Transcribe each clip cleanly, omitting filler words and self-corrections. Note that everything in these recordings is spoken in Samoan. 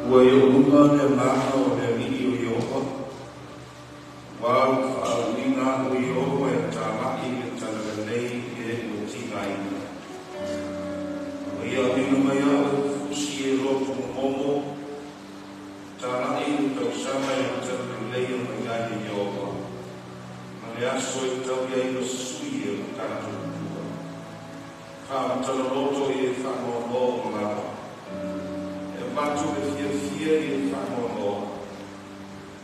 Ua i ou luma le agaga o le Alii o Ieova, ua ua faauuina au e Ieova e talai le talalelei i e ua tigaina. Ua ia auina mai au e fusi e loto momomo, talai le tausaga e talaleleia mai ai e Ieova, ma le aso e taui ai ma sui e o tatou tua. Faamatala loto i e faanoanoa ma lava, e avatu le fiafia i e faanoanoa,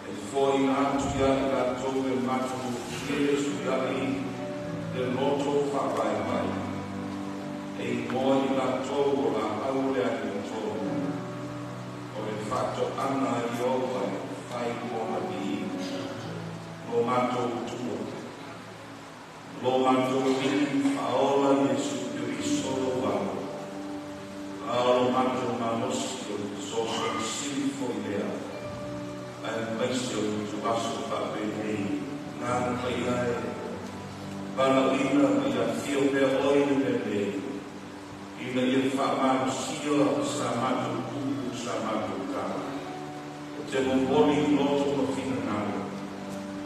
e foaiina atu ia i latou le matagofie e suiai le loto faavaivai, e igoa i latou o laau o le amiotonu, o le faatoaga a Ieova e fai mo lona viiga. Lo matou Atua, lo matou Alii Faaola Iesu Keriso lou Alo, a o lo matou malosi o le fesoasoani sili foi lea, aemaise o le ituaso faapenei, Agaga Paia e, valaauina ma ia afio pea oe i le mea nei, ina ia faamalosia sa matou upu sa matou tala. Ou te momoli loto ma finagalo,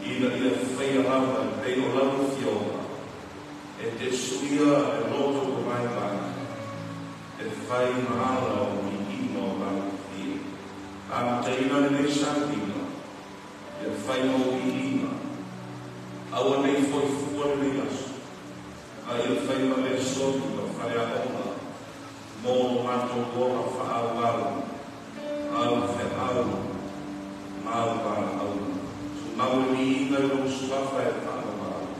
ina ia faia lava e pei o lau afioga, e te suia le loto vaivai, e fai ma ala o viiga o lau afio. Amataina lenei sauniga, ia fai ma ou viiga, aua nei foi fua lenei aso, a ia fai ma lesoni ma faleaoga, mo lo matou ola faaauau, au feau, ma au valaauina. Tumau le viiga i lou suafa e faamamalu.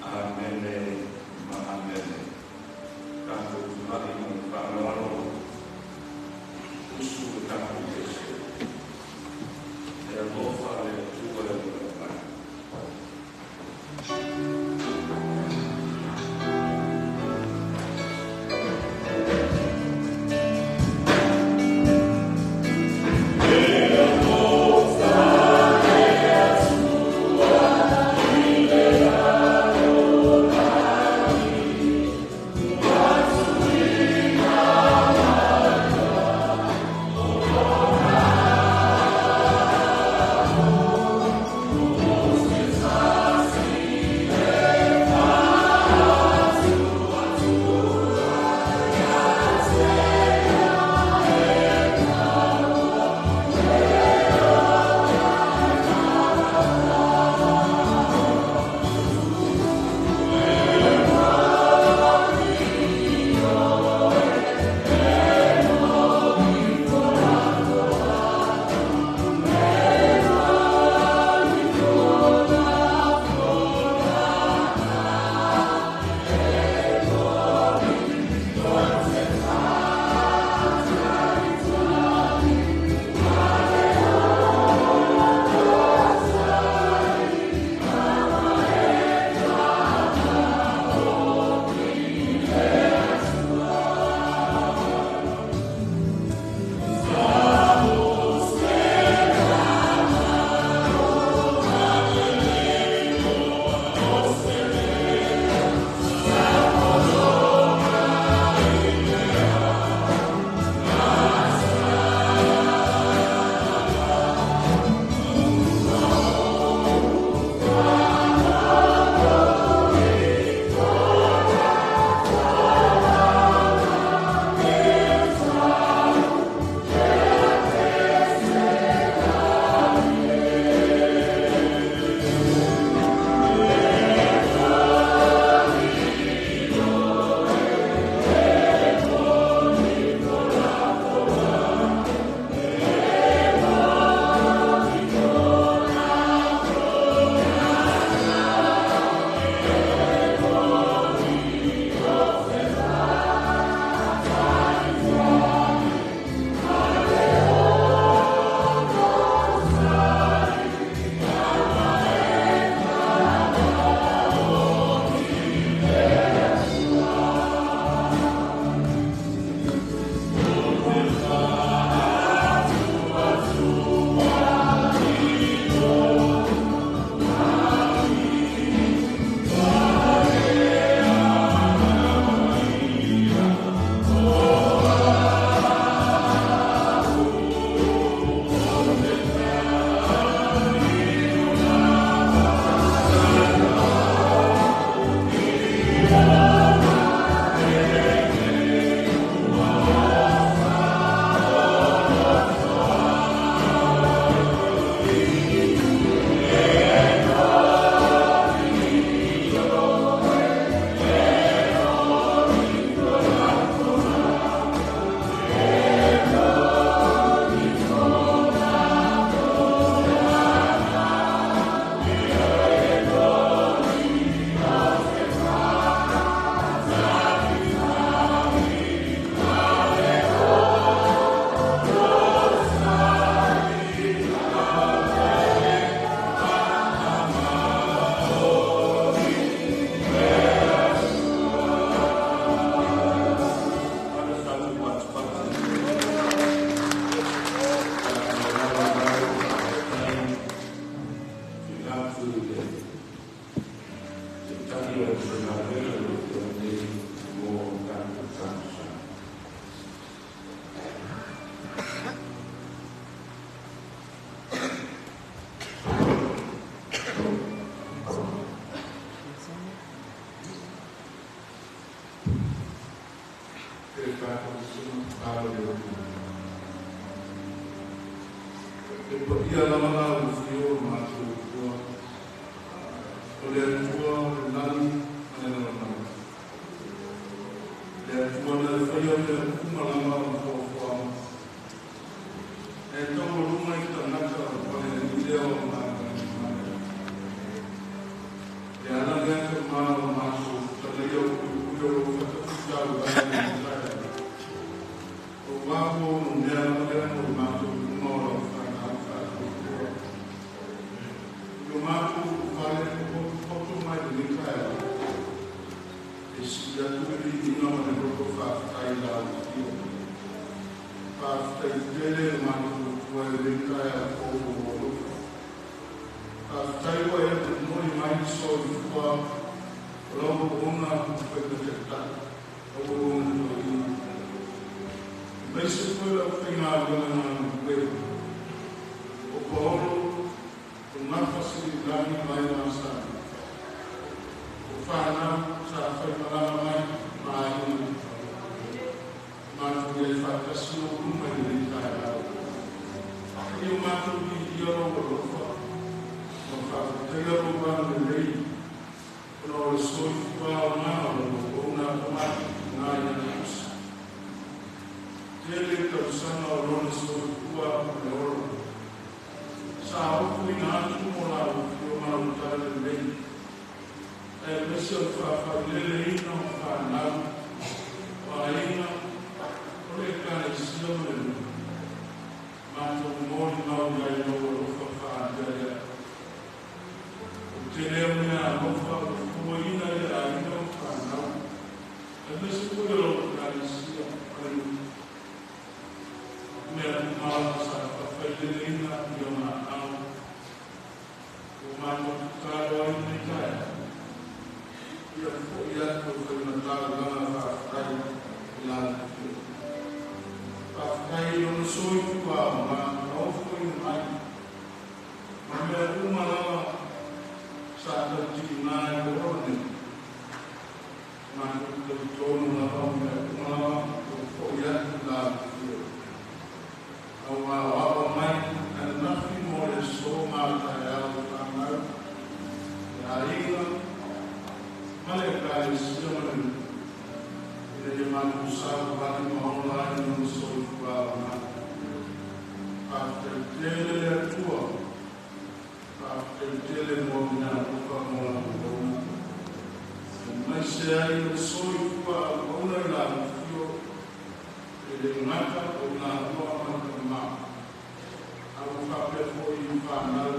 Amene ma amene. Tatou tulai ma le faaaloalo, usu le tatou pese. E alofa le Atua e ua mai. E alofa le Atua. o le faigaluega o lo o feagai nei mo tatou talosaga. E paia lava lau afio o matou Atua, o le Atua o le lagi ma le lalolagi. Le Atua na e faia mea uma lava o foafoaga. E taualuga i tagata o le alii lea o magagamea. Le ala lea tama o matou talaia o puipui o lou fatafaitaulaga i le taeao. O ua o mea lava lea mo le matou luma o lau fanau faatuatua. I o matou fale potopoto mai lenei taeao. E sili atu le viiga ma le loto faafetai i lau afio. Faafetai tele le matou Atua i lenei taeao fou o lou alofa. Faafetai ua e momoli mai le soifua o lau auauna faiga taitai, lau auauna toeaina. Aemaise foi lau faigaluega galulue. O Paolo, o Gafasililagi mai Masani. O fanau sa faimalaga mai ma aiga. Matou iai faatasi o luma i lenei taeao. E o matou viia lou alofa ma faafetaia lou agalelei ona o le soifua aoga o lau auauna matou tina ia Tusi. Tele tausaga o lona soifua ma le ola. Sa ofuina atu mo lau afio ma lau talalelei. Aemaise o le faafaileleina o fanau, o aiga, o le ekalesia ma le nuu. Matou molimau i ai lou alofa faalealea. O tele o mea alofa ua fuaina i le aiga o fanau, aemaise foi o lau ekalesia ma le nuu. Mea uma lava sa faafaileleina i ona aao. Ua matou tatalo ai lenei taeao. Ia fo'i atu o le faigataulaga faafetai i lau afio. Faafetai i lona soifua aoga na ofoina mai. Ma mea uma lava sa tautiga i le ola nei. Matou talitonu lava o mea uma lava ua fo'i atu i lau afio. Aua o aoao mai ananafi mo le aso ma le taeao i fanau, le aiga, ma le ekalesia ma le nuu. Ina ia matou savavali ma ola ai i lona soifua aoga. Faafetai tele le Atua. Faafetai tele mo mea alofa mo lau auauna. Aemaise ai o le soifua auauna i lau afio, e le gata o i laua ma le tama. A ua faapea foi i fanau.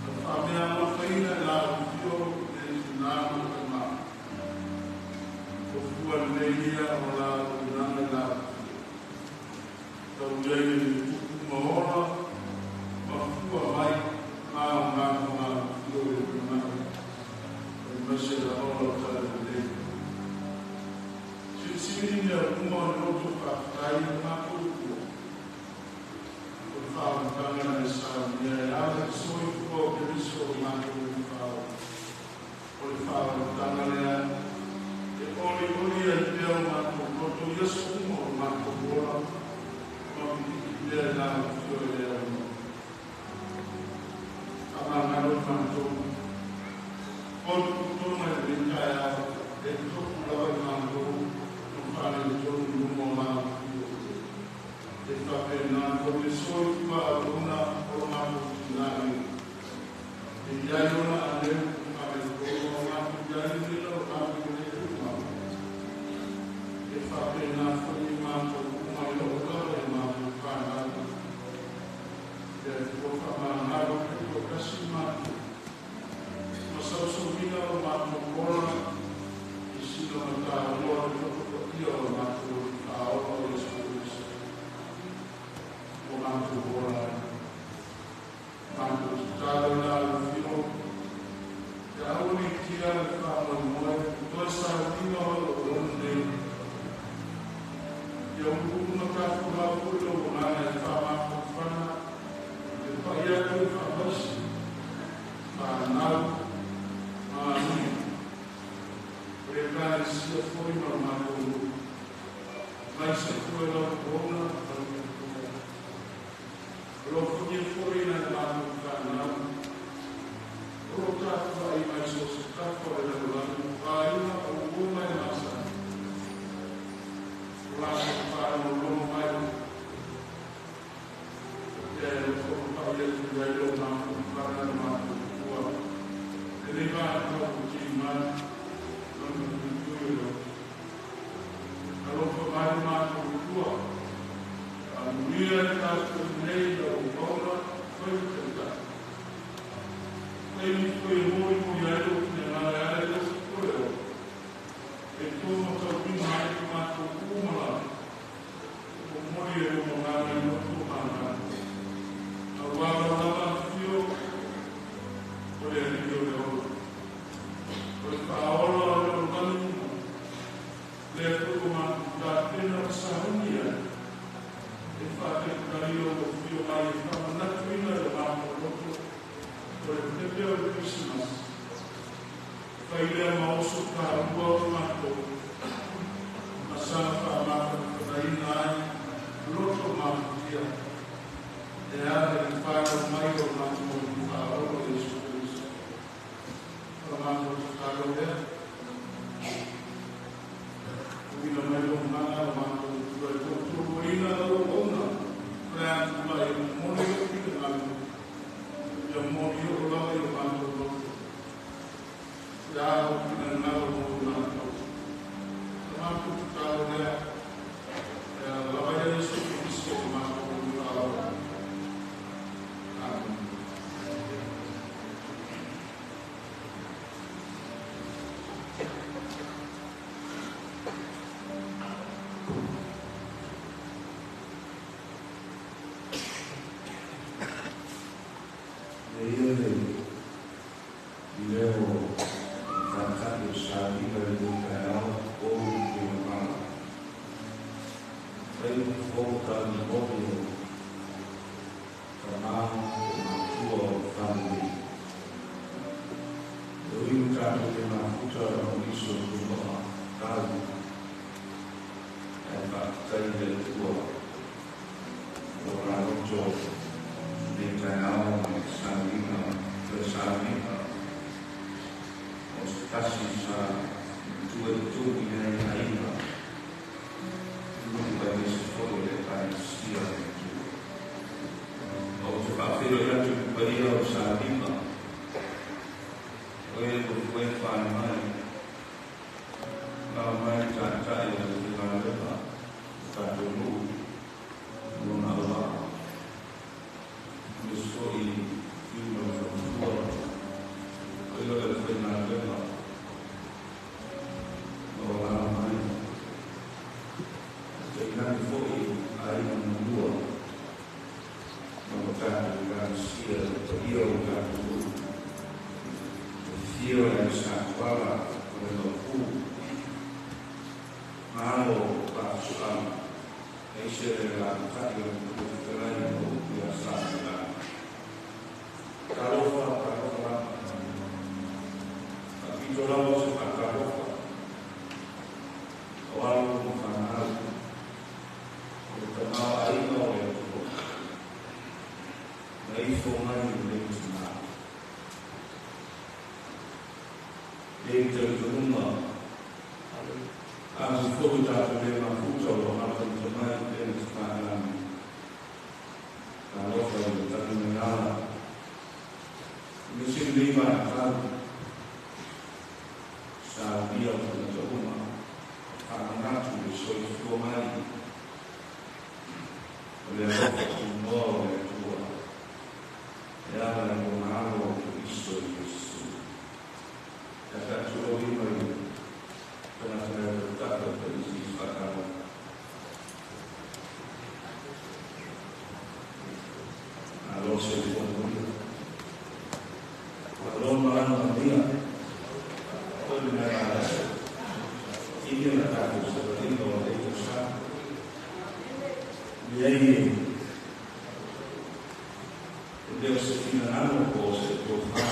Na faameaalofaina e lau afio le tina ma le tama. O fua lelei ia o la auaunaga i lau afio. Tau iai le tupu ma ola ma fua mai ma aoga mo lau afio i le lumanai. Aemaise lava o lau talalelei. Silisili mea uma o le loto faafetai i le matou Atua. O le faaolataga na e saunia e ala i le soifua o Keriso o matou Alii Faaola. O le faaolataga lea e olioli ai pea o matou loto i aso uma o le matou ola ma pipii pea i lau afio e le Atua. Faamagalo i matou. Potopotoga i lenei taeao e tofu lava i matou ma faaletonu i luma o lau afio. E faapena foi le soifua auauna o lo matou tina nei. E i ai ona aleu faaletonu o matou i ai lenei lalolagi o le tumau. E faapena foi i matou uma e oo lava i matou fanau. Le Atua faamagalo taitoatasi i matou. Ma sausauina o matou ola i sina mataua o le Toto Paia o le matou Alii Faaola o Iesu Keriso. O matou ola ai. Matou tatalo i lau afio. Ia ulu ma tatou lau foi lou agaga e faamafaufana le paia atu e faamaisi fanau ma aiga o le Ekalesia foi ma le matou nuu aemaise foi lau auauna ma le faletua. Alofagia foi nai a matou fanau o lo o tapuai mai so o se tafa o le lalolagi, o aiga, o uo ma e masani, o latou faalogologo mai ia e alofa papai atu i ai lou mafaufana le matou Atua lenei vaitau ua timai ma le matuitui o le oto. Alofa mai le matou Atua, faamanuia i tatou nei lau auauna fai ma taitai. Taimi foi e molimoli ai lou finagalo e ala i lou o le ola, e tumatauina ai le matou umalalo, momoli e lou agaga i loto ma agaga. Aua lau lava afifio o le Alii o le ola, o le Faaola o le lalolagi uma, lea foi ua matou tapena ma sauni ai e faatalitali lou afio mai e faamanatuina i lo matou loto o le pepe o le Kerisimasi. Fai lea ma oso taua o matou ma saga faamafanafanaina ai loto mafatia e ala i le fanau mai o matou Alii Faaola o Iesu Keriso. O la matou tatalo lea, tuuina mai lou agaga o matou Atua e tautuaina lau auauna o le a tulai e momoli lou finagalo ia moli oo lava i o matou loto. Ia lou finagalo mo i matou. O la matou tatalo lea e ala lava ia Iesu Keriso o matou Alii Faaola. Amene. E ia le leo taitai o Salima i lenei taeao o Tuigamala. Fai fou taulimoli o tama po o matua o le fale nei. E ui ua tatou le mafuta ona o nisi o tulaga tau, ae faafetai i le Atua o la loto i lenei taeao ma le sauniga, toe sauniga o se tasi sa matua i totonu i nai aiga nuu aemaise foi o le Ekalesia a le Atua. Ou te faafeiloai atu i le paia o Salima, o e ua foe fale mai, alaala mai le taitai o le aufaigaluega o tatou nuu ma lona auvaa, aemaise foi Fiu ma le faletua, o ia o le aufaigaluega o lo o alaala mai, tainane foi aiga manua ma lo tatou Ekalesia, le paia o lo tatou nuu, le afio o le Aiga Satuala o le Maopu, ma alo o Paasoaga, aemaise le alaalatai o le Matua Fetalai ma upu ia Sa Ailani. Talofa, talofa lava. Faapito lava se faatalofa o alo ma fanau o le tamaoaiga o le Atua na ifo mai i lenei tina. E i ai le talitonuga a ui foi ua tatou le mafuta o lo o matamata mai pea le tafalagi. Talofa i le tagi mai ala aemaise lenei vaitau saunia o tagata uma faamanatu le soifua mai o le alofa tunoa o le Atua e ala i lona Alo o Keriso Iesu. Ae faatulou i tagata leotautau o fai isi faatalofa. Malo le soifua manuia. Malo le malaga manuia. Toe le mea la aso. Imi ona tatou savaliga o lenei tausaga. Leai e le o se finagalo po o se tofā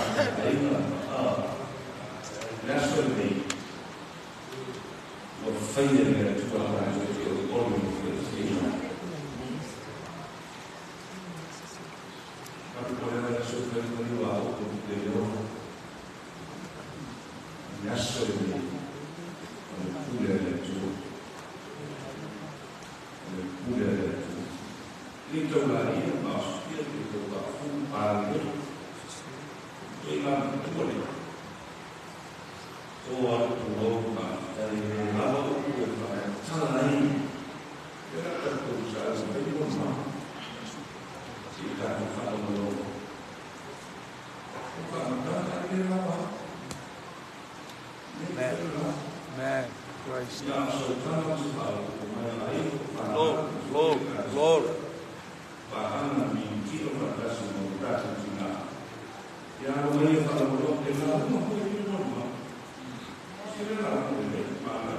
aiga le aso lenei ua faia e le Atua tatou te olioli ma fiafia. Faapitoa le aso falimaliu a upu le leo. Le aso lenei o le pule a le Atua. O le pule a le Atua. Le taulaia ma osofia le tauafu pale. Toi ngā matua le. Tō alu pulou ma tai le lava upu e whaatala ai. E rata kou sa au mai mo ma. Si i tātou whaalolo. O whaatala ai le lava. Amen. Amen. Christ. Ia sautana te whaaupo mai ai. Glory, glory, glory. Whaanga mi tino whaatasi mo tātou tina. Ia aro mai e whaalolo e lava ma koe i mo ma. Se le lava koe le mana.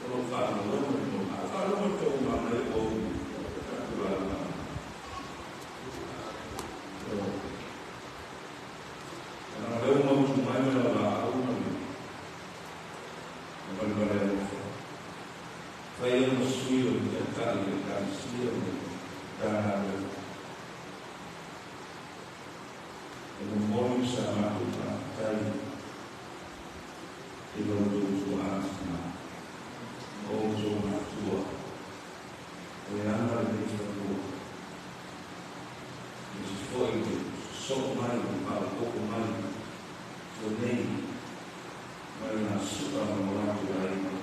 O lo whaalolo mo mo ma. Whaalolo tō mana e o tātou lava. Ana leo mautu mai me lau la au ma le. Wale alofa. Whai ana sui o le taitai le kāsia o le tāna. E momoli sa mātou tātai i lau tō ātina. O tō matua. O e ana le nei whanua. E si foi te soo mai, te paopoko mai, tō nei, mai ngā suka ma o rātou aiga.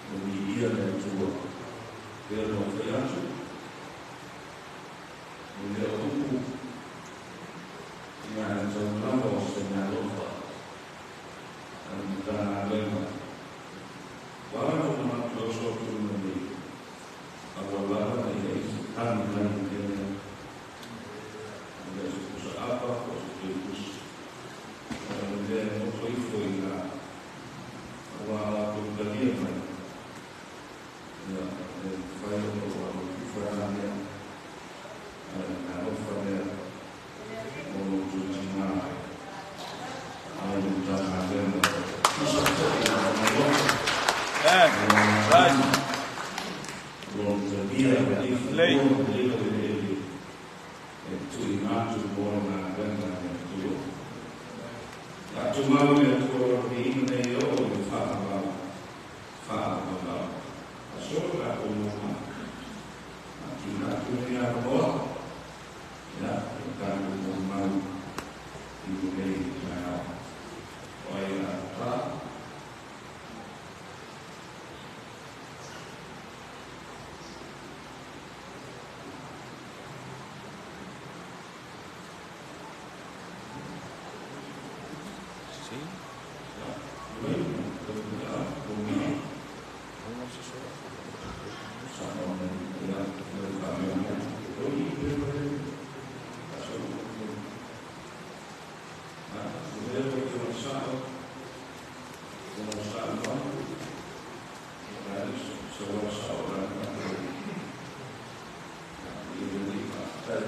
O mi ia le Atua. Pea no whai atu. O lea upu. Ngā taulava o se ngā lofa. A ni tāna lenga. Wala no manatu au soa tūna nei. A ua lava na ia isi tani mai i tēnei. O lea se pusa apa o se te pusi. O lea moto ifo i ngā. Ua lātou talia mai. Ia, e whai o tō alo tuwhara mea. A ngā lofa mea. O lo tū tina. Ai o tāna lenga. Tusa toi ngā lofa. Amen. Right. Lo talia Lei. le le le e tui ngātu mō ngā lenga me tua. Tā tūmau me tua ro ki ina nei o i whaamau. Whaamau. A soro tā tō mō mā. A tū nātu nei a roa. Ia, e tāku mō mau i mo nei i tai ao. O ai a tā. Sì. Ia, mai, ia, o mi. Sa o me, ia, le whaamea mea. O i le le. A soro. A, o lea o te o sa o. O o sa o mai. O rā sa o sa o rā ngā o. I le le whaatai.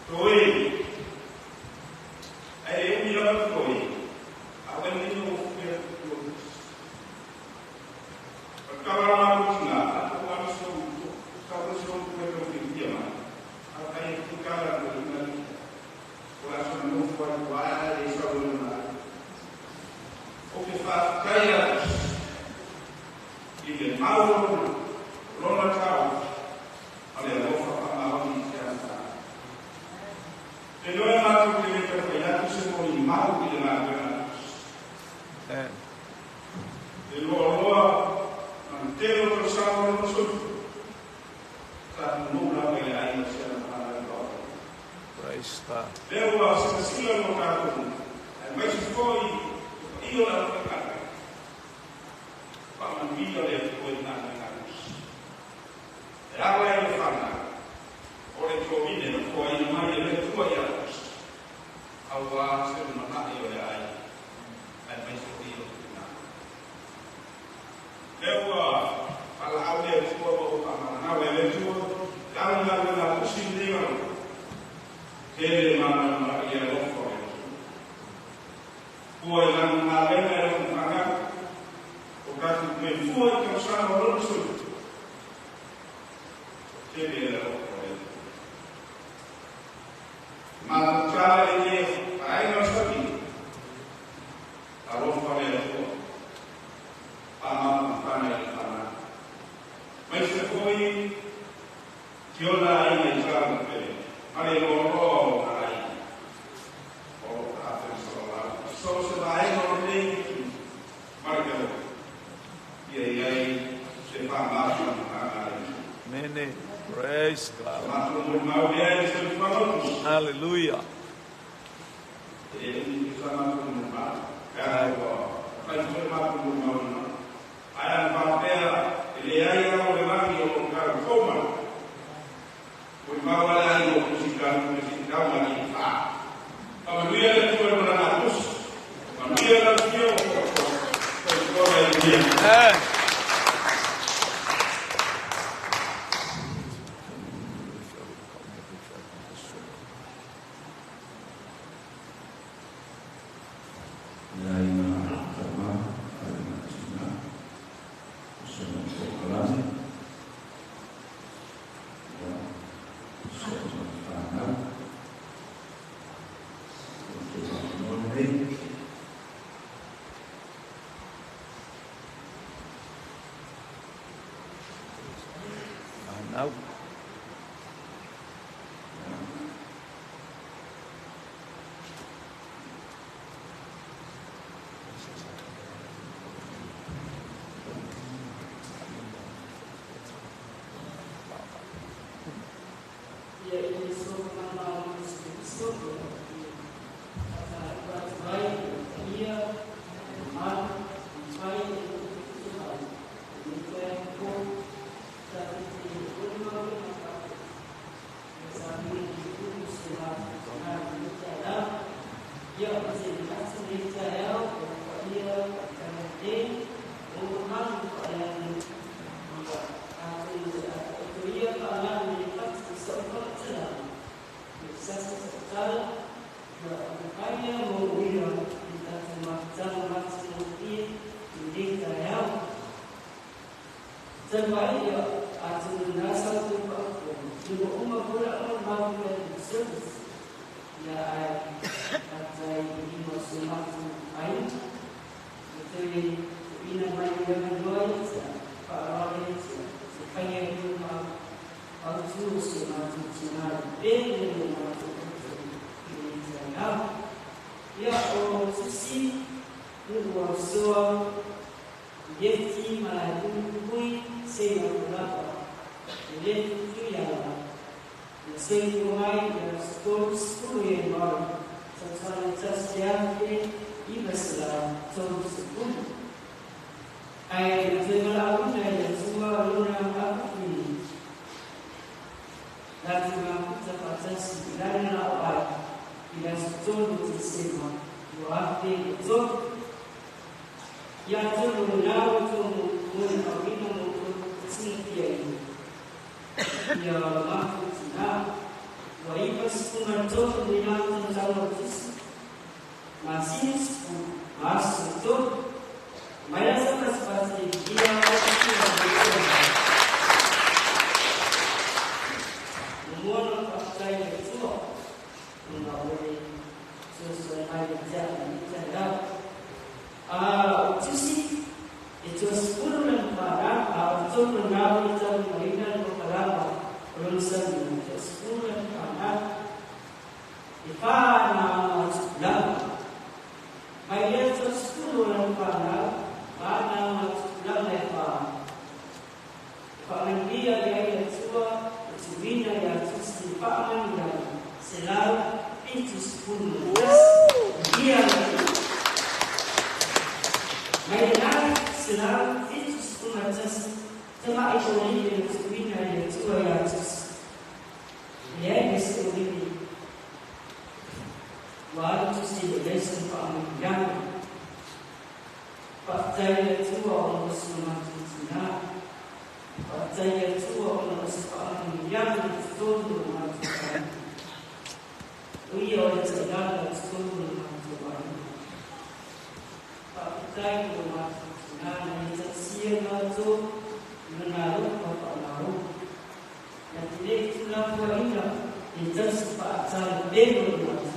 Toi, ai e umi lava toi, a wani ni o fia tu. Kala la kutina, a tu alu so ka so ku e ko fi ma. A kai ku kala ko ina. O la so no fo wa e sa wo na. O ke fa kai a i le mau lona tau ale alofa pa mau i te ata. Te loe mātou te le tau atu se mo i mau i le mātou. Te loa loa man te lo tau sa mo no sofu. Sa no la mai ai na se na mana i loa. Praise God. Leo ua se sila no tātou. Ai mai se foi i o la whakata. Whamanuia le koe nā ngā kusi. E ala e le whana, o le tōmine na koa ina mai e le tua i a kusi. Aua se mana i o le ai, ai mai se i o te nā. Leo ua whala au le tua wa o whamanau e le tua, le ala ngā ngā kusi ni ngā. Tele mana ma i a lofo e tua. Kua i lana ngā lenga e lofo whangau, o kātou me fua i tau sana o lona sulu. Tele e lofo e tua. Mātou tāla e te aina o sapi, a lofo le tua. A mātou whana i whana. Mai se foi, ki ona aina i tāna pere. Ale loa loa o ngā aina. O tātou i sala. So se vaenga o nei, marika o. Ia i ai se whamātua ngā aina. Mene. Praise God. Mātou mo mau lea i se whamātua. Hallelujah. E umi ki sa mātou mo mau. Pea ua, whai tō mātou mo mau nā. Ai ana whāpea, e le ai au le langi o lo kau koma. Ko i mau ale ai o kusi kau, kusi kau mani i whā. Whamanuia le tua e mana ngā kusi. Whamanuia le fio o ko ko i i ia. Amen. Ia ina tama, ai ngā tina, o se mo kalani, ia so o whanau, o te whanau nei. Now. Ia i so mana o Cristo, ata vai ia man vai e tu vai ko ta te ulma ma sa ni tu se la na ni ta la ia se la se ni ta ya ia ta te o man ko ya ni a tu tu ia pa la ni pa so ko ta la sa sa ta ya kaya mo ia ta ma ta ma se ni ni ta ya ta vai ya a tu na sa tu pa tu uma pura uma ma ku service ya ai ta i mo se ma tu ai te ina mai ia noi pa ra le se kaya ni ma au tu se ma tu tina pe le ma tu ni ta ya o sisi ni wa so yeti ma tu kui se ma la le tu ya la se ku mai ya sto sto ye ma sa sa sa sia ke i basla to se ku ai te la u na ya sua luna a ku la tu ma ta pa ta si la na o ai i la sto te se ma wa te to ya to no na o to mo mo na o no mo ti ti ai ya ma tu na Ua 93 le tausaga o Tusi, masina 10 ma aso 3, mai le aso 1 Pasilipia o Muamua ona faafetai i le Atua ona o le fesoasoani mai ia te au i lenei taeao. O Tusi e 30 lana fanau, a o totonu o lena ua talanoaina le polokalama o lona saunoaga, e 30 lana fanau. E fa na ama tupulaga. Mai lea 30 o lana fanau, fa na ama tupulaga e fa. E faamanuia i ai le Atua e tuuina ia Tusi le faamanuiaga 171. Ia le Atua. Mai lena 171 tama'i olive na tuuina e le Atua ia Tusi. E leai ma se olive ua alu Tusi e leai sona faamanuiaga. Faafetai i le Atua ona o si o matou tina. Faafetai i le Atua ona o se faamanuiaga i totonu o le matou aiga. O ia o le tailala i totonu o le matou aiga. Faafetai i lo matou tina na ia tausia i matou i lona alofa faamalo. Na te le i tuulafoaiina le tausi faatalapelo i matou.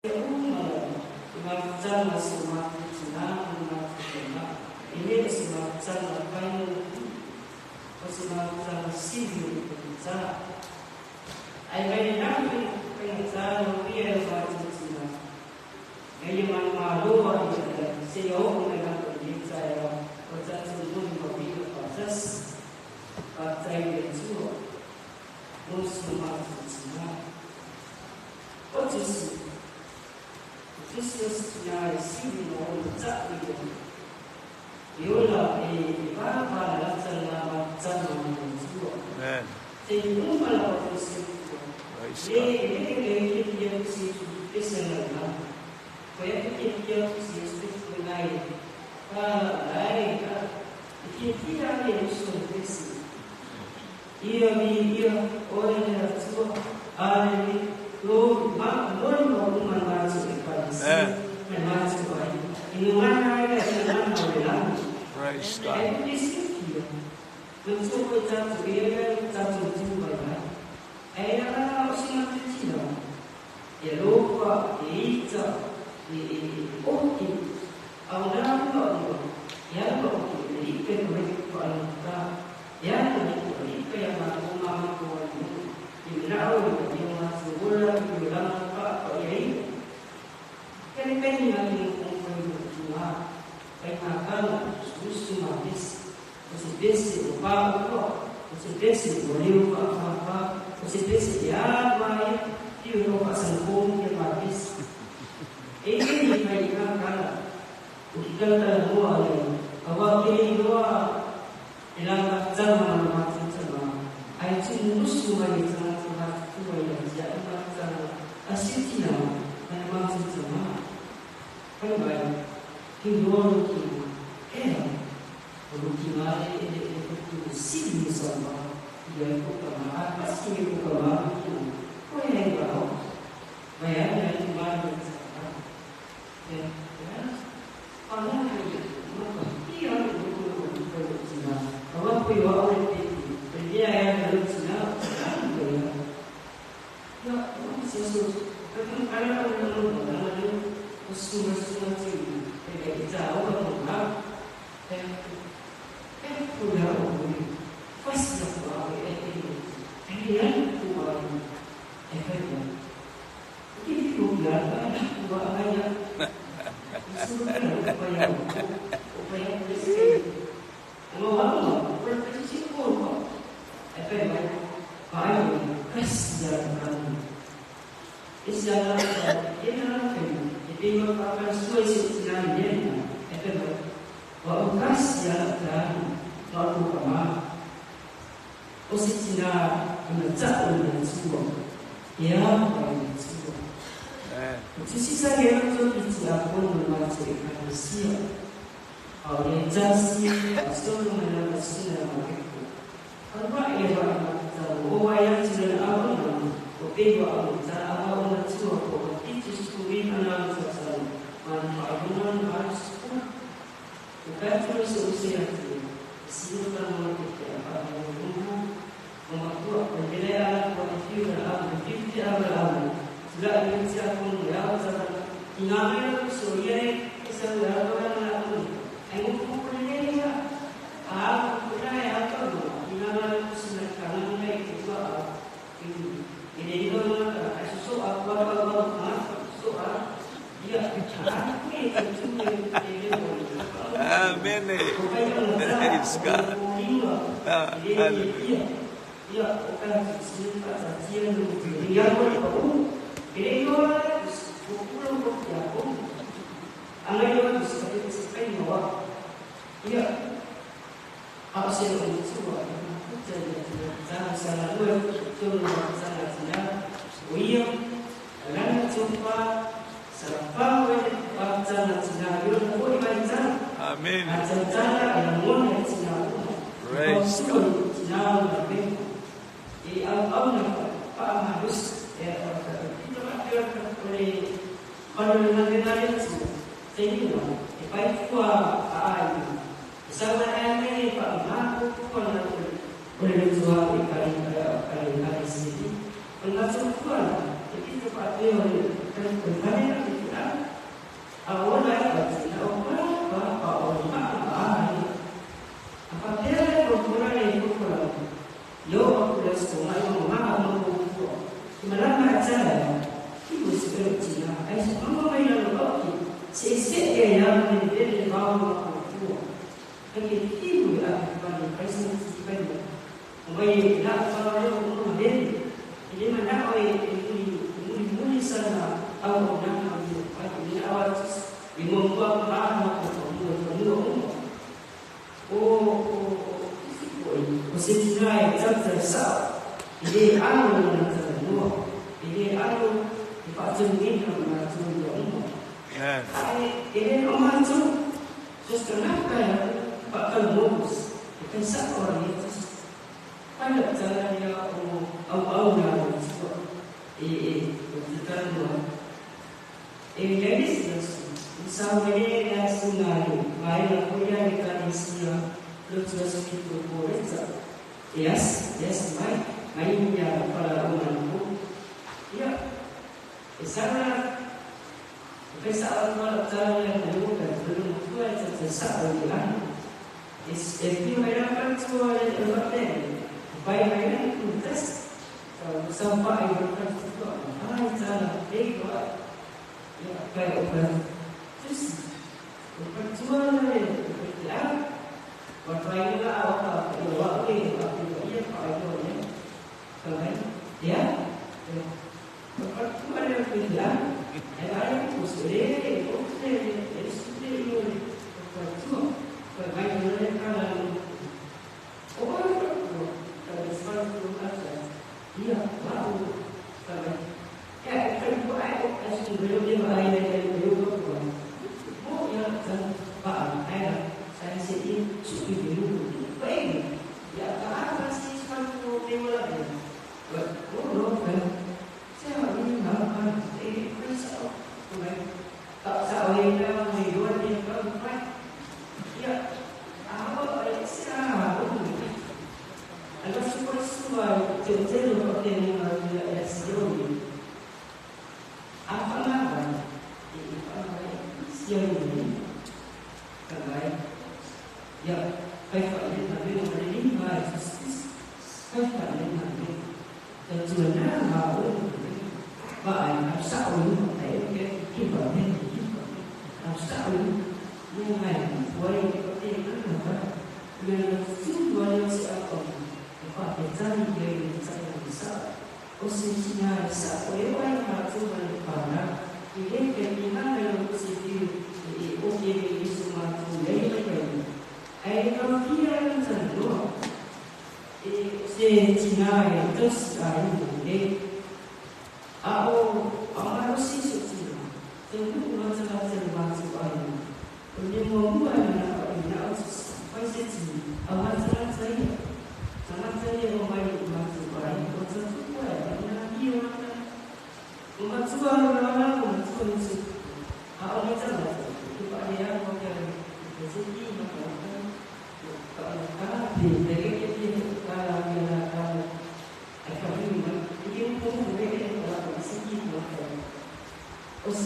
Mea uma lava i mafutaga a si o matou tina ma le matou falemai, e le o se mafutaga faigofie, o se mafutaga sili o le faigata. Ae mai lena faigata na uia e lo matou tina, ina ia manumalo ai ia ai seia oo mai lava i lenei taeao ua tatou molimauina faatasi. Faafetai i le Atua mo si o matou tina. O Tusi, o Tusi o se tina e sili ona ona taʻu i ai. E ola e valavalalata lena mafutaga ma le Atua. Amen. Taimi uma lava o le soifua. Praise Le God. le le fiafia Tusi e pesa lalelagi. Fai atu fiafia Tusi e soifua nai ka lai ka e fiafia ai e uso le pese. Ia viia oe le Atua, Aleluia, glory, ma momoli ma uma le matou Ekalesia Amen. ma le matou aiga i gagana ai le gagana o le lagi. Praise Ae God. tou te silafia, manatua foi tatou ia lea ua tatou tu mai ai. Ae ala o si matou tina, e alofa, e ita, e oki, a o na lua ua, e alu a oki, e lipe ka mai whaalata, e alu a lipe, lipe a matou ma matou ai nuu, i manao i ka ia matou ola i o langa pa pa ia ia. Kene peni na ki mo kong mo tina, kai ngā usu ma pesi. O se pesi o pā ua, o se pesi o leo pa pa pa, o se pesi e a mai, i o pa sa kong ia ma pesi. E i ni kai ngā kala, o ki kala tala mua le, a wā ke i loa, e la ngā tanga ma le mātou tanga, ai tu musu mai e tangata matutua i a tia e mātanga, a siutina ma le mātou tanga. Pai mai, ki loa lo ki ea, o lo ki ngā e e e e e sili ni sa ma, i ai ko ka ma, a pasi e ko ka ma ki na, ko e ai ngā o, mai ai ai tu mai le tanga. E, e, a la ka i ma ka i a le ko ko ko ko ko tina, a wa ko i wa o le peti, e lia e a le tina, a ko ia. Ya, o se so, ka ka kala o le lo na le, o su ma su ma ti, e ka i ta o ka ma, e e ko ya o ni. Fasi na ko a e e e e e ko a e e e. Ki fi ko ya ka ko a ya. Su ka ko ya o ko ya ko se. O ma ma ko ko si ko ko. E pe mai. Ai kasi ya ka. Isi ala e na pe e pe ma pa pa sua se tina ni e pe mai. Wa o kasi ala ka ma ko ka ma. O se tina ina ta o na tua. E a pa na tua. Amen. O te sisa ke to ki ti a ko no ma te ka sia. A o le tasi a solo me la sina ma ke ko. A wa e wa ma ta o wa ya ti le a o na o Amen. Praise God. Hallelujah. Amen. Praise God.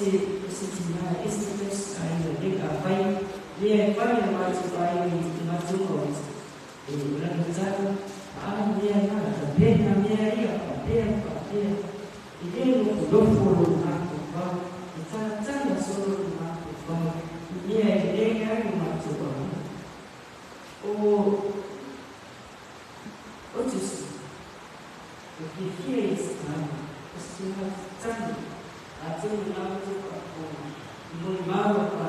se tina e se tes ai le ka pai le pai le ma tu pai le ma tu ko e la ta a le na ta pe na me ai a pe a pe i le lo lo fo lo ma tu pa e ta ta la so lo ma tu pa i le le ka ma tu pa o o tu si o que fia está o se na ta a tu na tu pa ko mo ma pa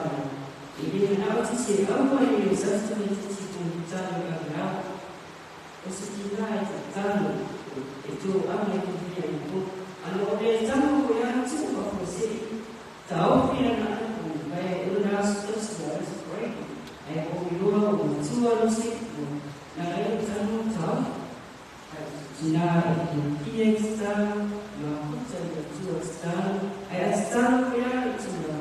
i le na o ti se au ai o sa tu ni ti ko ta la la o se ti na e ta lo e tu a me ki fia i ko ano o le ta ko ya tu pa ko se ta o fia na ko vai o na su su la su break ai o yo o tu a lo se na ai ta no ta na e ki está ma ko ta tu está ai está ko ya tu la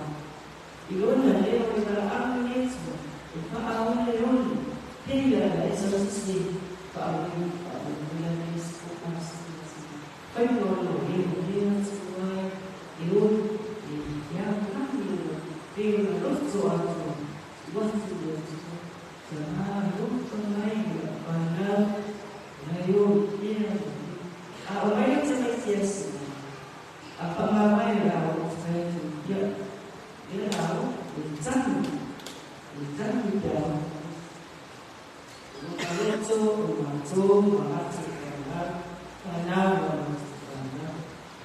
i lo na le o la a me tu e fa a o le o pe la e sa si fa a o la le si ko ma si fa no no e o tu ai e o e ya ka ni o pe na lo tu a tu wa tu lo tu ta na lo tu mai pa na na yo e a o mai te mai ti asi a pa ma mai la o ta tu ya e la o e tanu ta o ka lo tu o ma tu ma tu ka na na na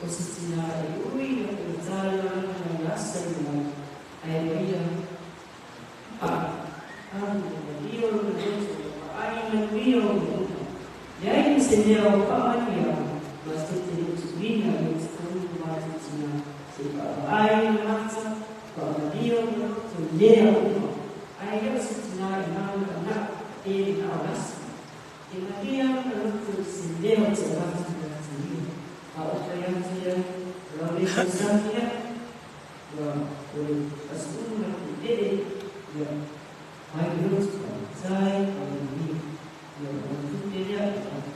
o si tina e ui o ta la na la sa ni ai ia a a io lo tu ai na io e ai se ne o pa mai ia mas te te tu vina e tu ma tu tina se pa ai na ta pa io no tu le o ai io se tina e na na e na las e na ia no tu se le o te va tu tu a o ka ia tia la le sa tia la o as una de ya ai lo tu sai o ni ya o tu te ya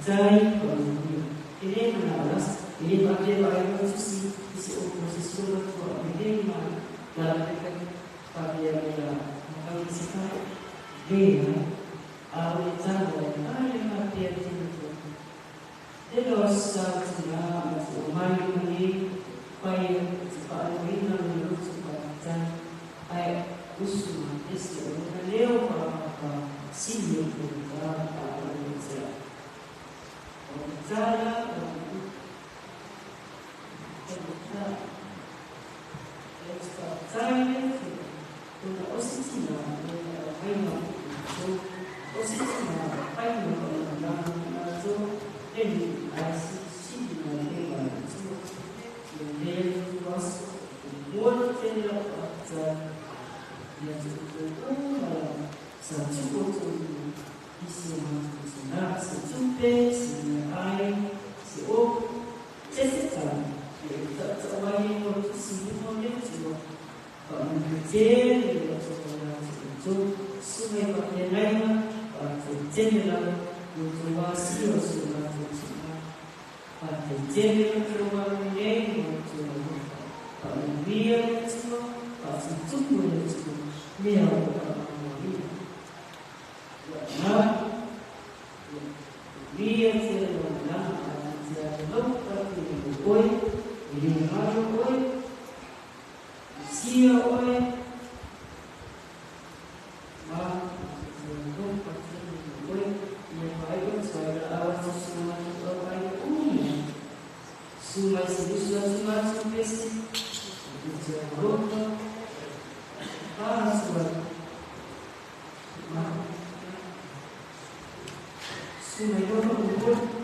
sai o ni ele na las ele pa te va lo tu si si o processo lo tu a me ma la la pa ya la ma ka si ka de a o ta lo ai ma te te te lo sa tu na o mai ni pai pa o ina lo tu pa ta ai usu esse o na leo pa pa si lo tu pa pa o te o ta la o ta esta ta o o si na o ai ma o si na ai ma na na zo ele a si si na le ma tu le was o te la ta ya tu o la sa tu o tu isi ma tu na se tu pe si na ai si o te se ta e ta ta wa ni o tu si mo le tu pa mo te le tu la tu su me pa te nai ma pa te te la o tu wa si o su la tu na pa te te le tu wa le o tu pa mo via tu pa tu tu le tu me o pa mo via na via te lo na te lo pa te lo oi e ma lo oi si oi ma te lo pa te lo oi e vai o tu ai a wa tu su ma tu ai o su ma si su su ma su pe si te lo pa su ma su ma yo lo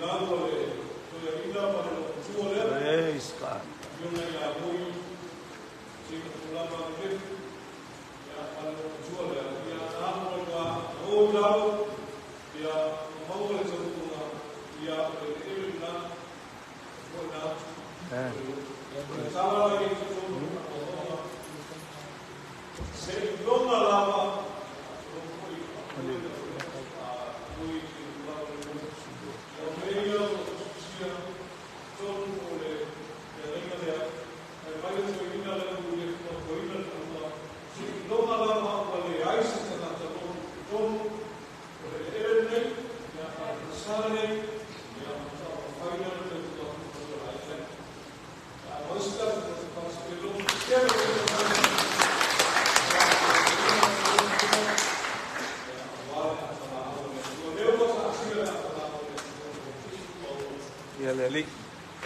Praise God. Amen.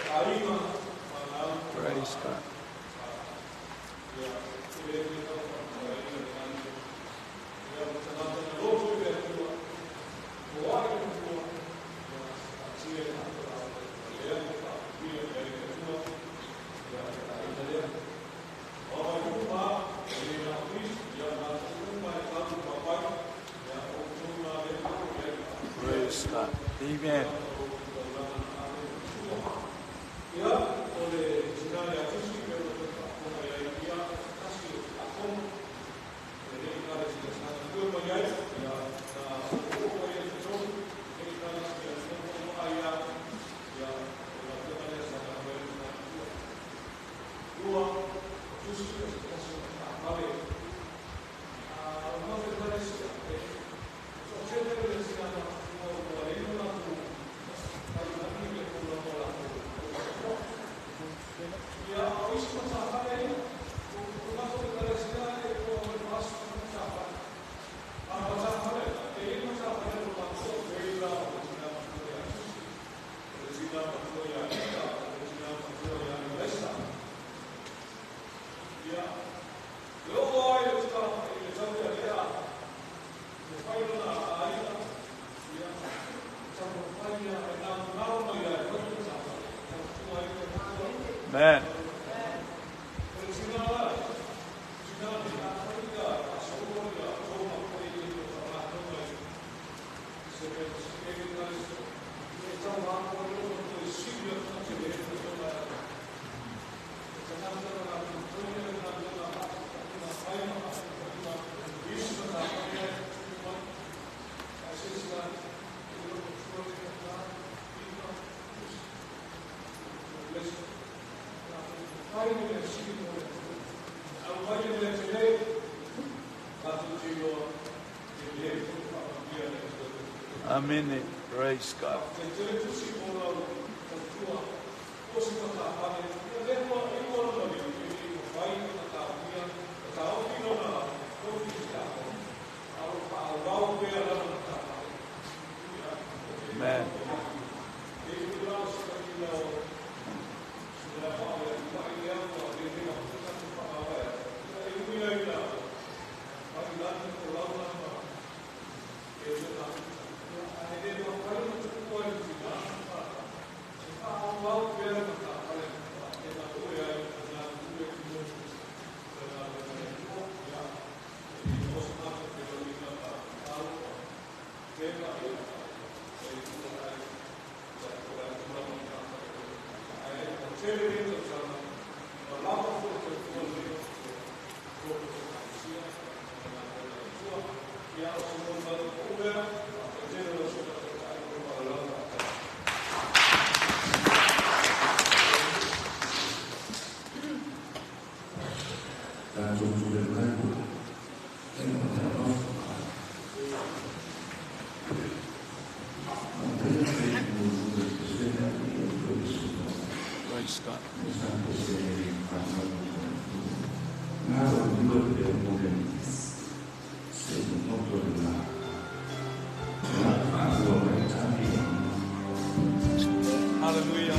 Hallelujah. Praise God. Praise God. Amen. Amen. Amen. Praise God. Amen. Praise God. Hallelujah.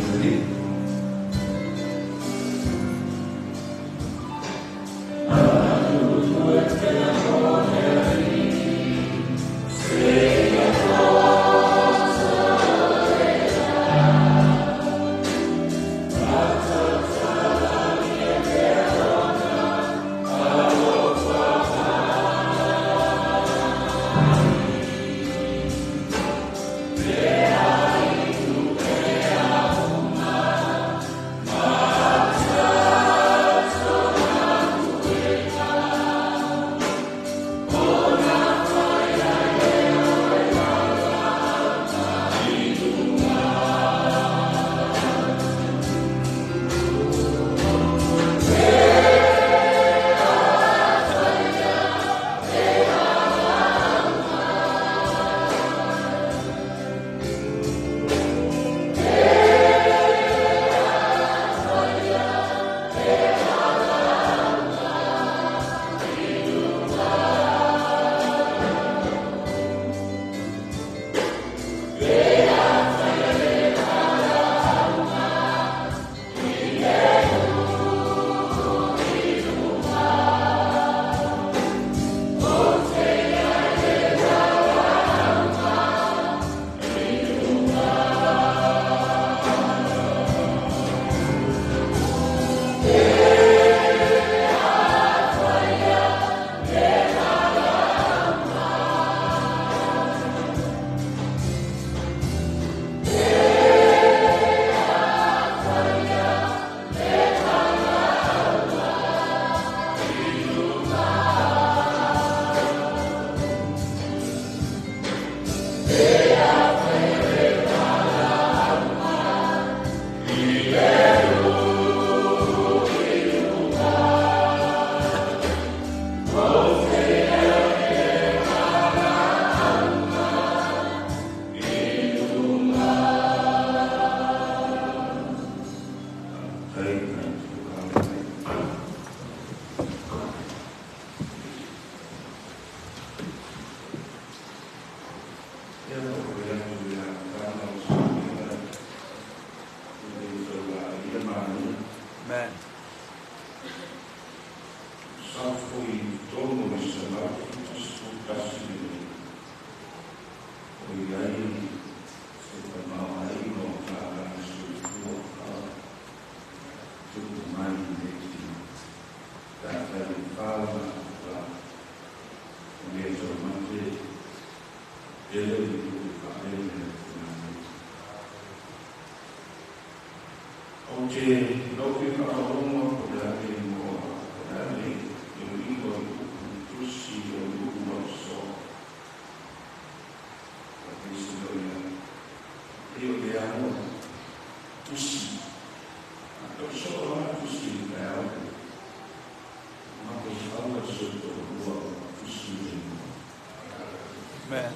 Amen. Amen.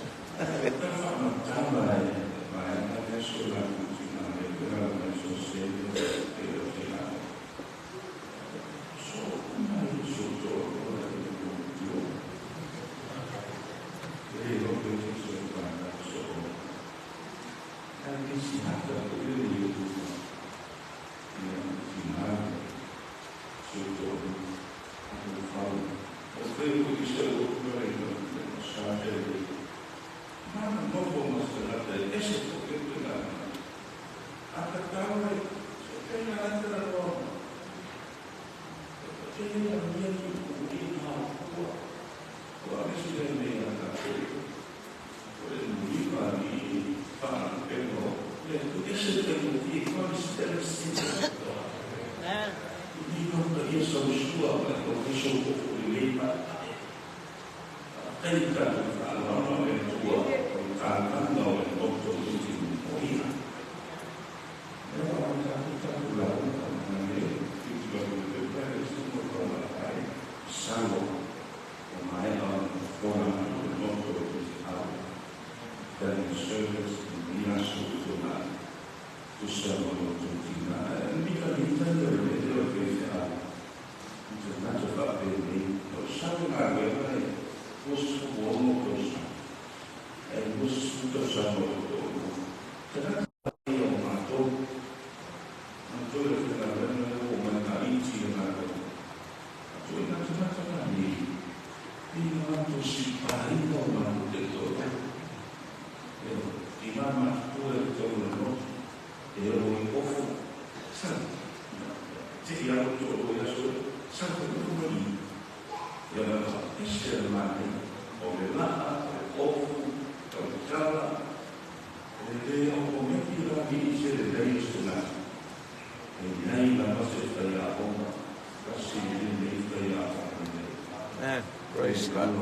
Amen. Praise God.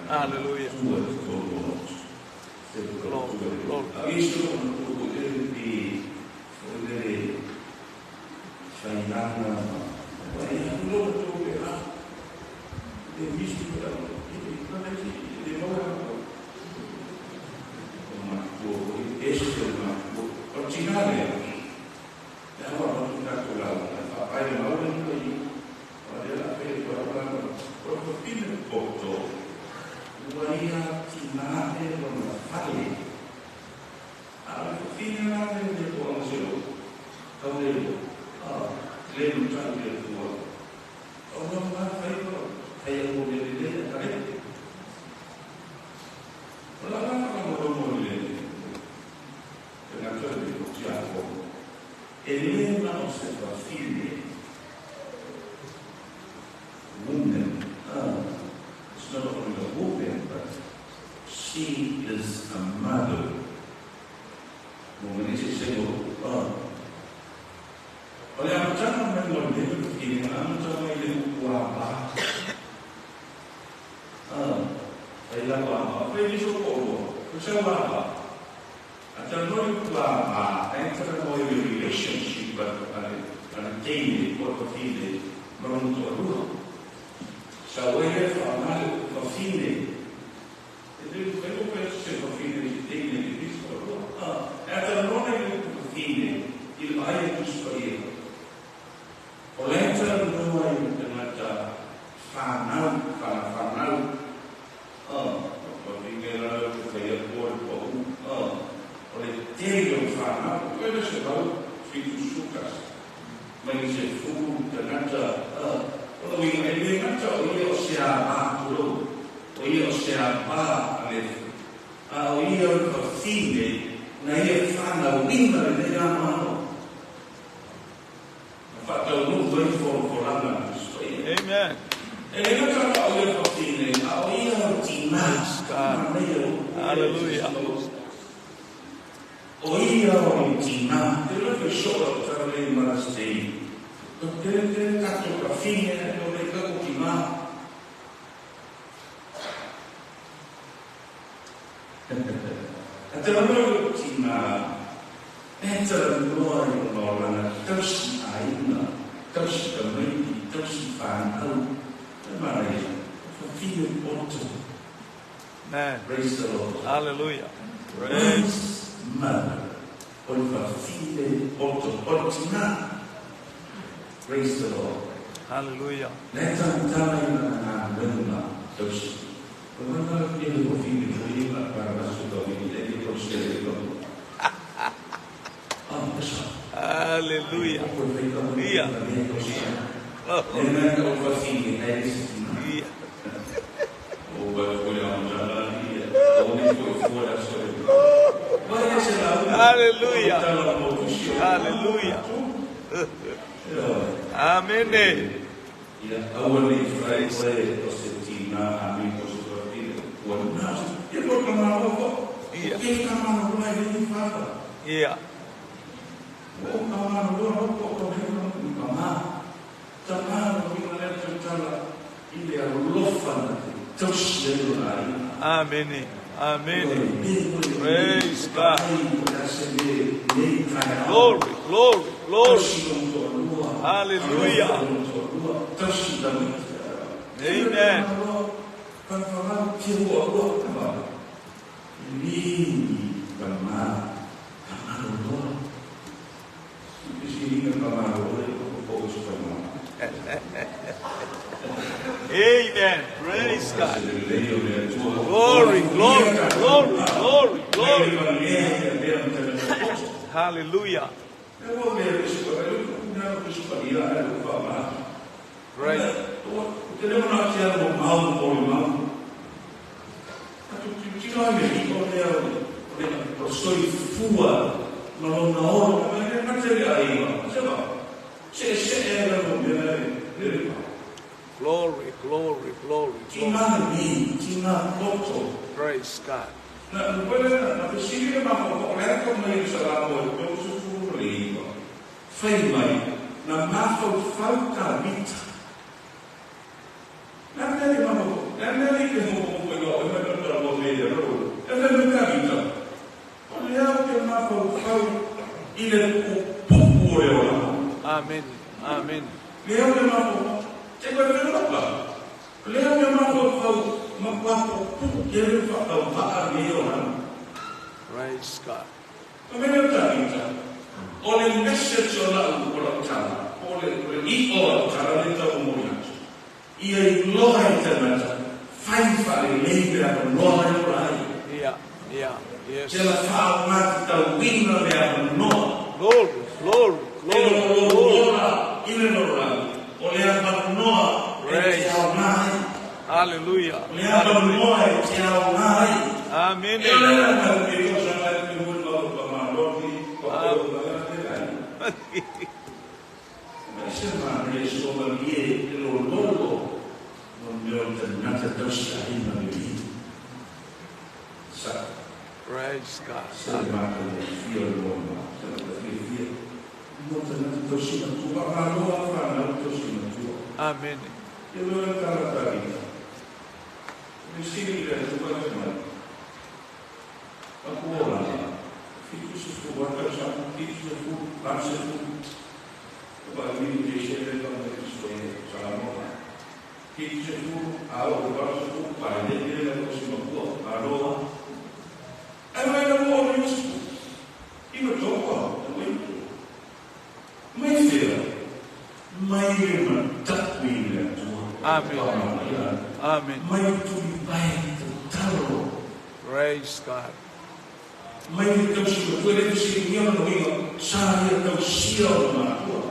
Hallelujah. Glory, glory. Mai se fulu tagata o le uiga e le gata o ia o se ava tulou o ia o se ava a le a o ia o le fafine na ia fanauina lenei anoano na faataunuu ai folafolaga a le Tusi Paia. Amen. E le gata la o ia le fafine a o ia o le tinā. Praise God. Manaia o upu ia e Hallelujah. O ia o le tinā. Te loa fai soo lau tala nei i Mother's Day. Ua tele tele tatou tafine ae ua le tau tinā. A talanoa i lou tinā, e talanoa i lona olaga tausi aiga, tausi tamaiti, tausi fanau. E manaia, o fafine poto. Amen. Praise the Lord. Hallelujah. Praise. Wise mother, o le fafine poto, o le tinā. Praise the Lord. Hallelujah. Le tautala i lana galuega tausi. O lana le fafine foi e ma para la sua famiglia e con se le Ah, eso. Hallelujah. Ia. Oh, Le mea o fafine ai le sitina. ia. O ba foi a jala ia. O ni foi foi a so. Vai ese la u. Hallelujah. Tala mo tusi. Hallelujah. Amen. Ia aua ne i fai oe o se tina a me o se fafine. Ua na. Ia ko ka malo ko. Ia. Ke ka malo ai le fafa. Ia. O ka malo ko ko he no ka ma. Ta malo i le tala i le alofa na te tausi ai o ai. Amen. Amen. Praise God. Glory, glory, glory. Hallelujah. Amen. Amen. Praise God. Glory, glory, glory, glory, glory. Hallelujah. Right. Glory, glory, glory, glory. Praise God. Fai mai, na mafaufau Tavita. Na mea le mama, na mea le ke mo mo mo e mai na mo me le ro. E le me Tavita. O le au ke mafaufau i le pupu o le ola. Amen. Amen. Le au ke mafaufau, te koe me lopa. Le au ke mafaufau, ma papo pupu ke le whakau haa me ola. Praise God. O me leo Tavita. O le message o lau o lau tala, o le i o lau tala le tau mo atu. Ia i loa i tangata, fai whare lei pea mo loa i ora ai. Yeah, yeah, yes. Te la whao ngā te tau wina mea mo noa. Glory, glory, E lo glory, lo glory. ora i le lora. O le amba noa e te Praise. ao ngai. Hallelujah. O le amba Hallelujah. noa e te ao ngai. Amen. E le la tau e ko sa ngai te mui mau pa maloki, pa o ngai te ai. Ma se ma re so ma lie e lo lolo no meo te nata tausi ai ma le li. Sa Praise God. se ma ko le fia lo ma se ma te fia fia. No te nata tausi ma tua ma loa fa na tausi ma tua. Amen. E lo e tala tavita. Le sili le tua te mai. Ma ku ora na. Fitu se fu waka sa, fitu se fu, lan se fu. Ba mi te se le ka me se sa mo. Fitu se fu, a o ba se fu, pa le le le ko se ma ku, ma loa. E mai na mo ni se fu. I no to ko, e mai. Mai fera. Mai le ma taku i le atua. Amen. Amen. Mai tuli pai te talo. Praise God. Mai le tausi ma tua le tausi ni ona winga sa ia tausia o matua.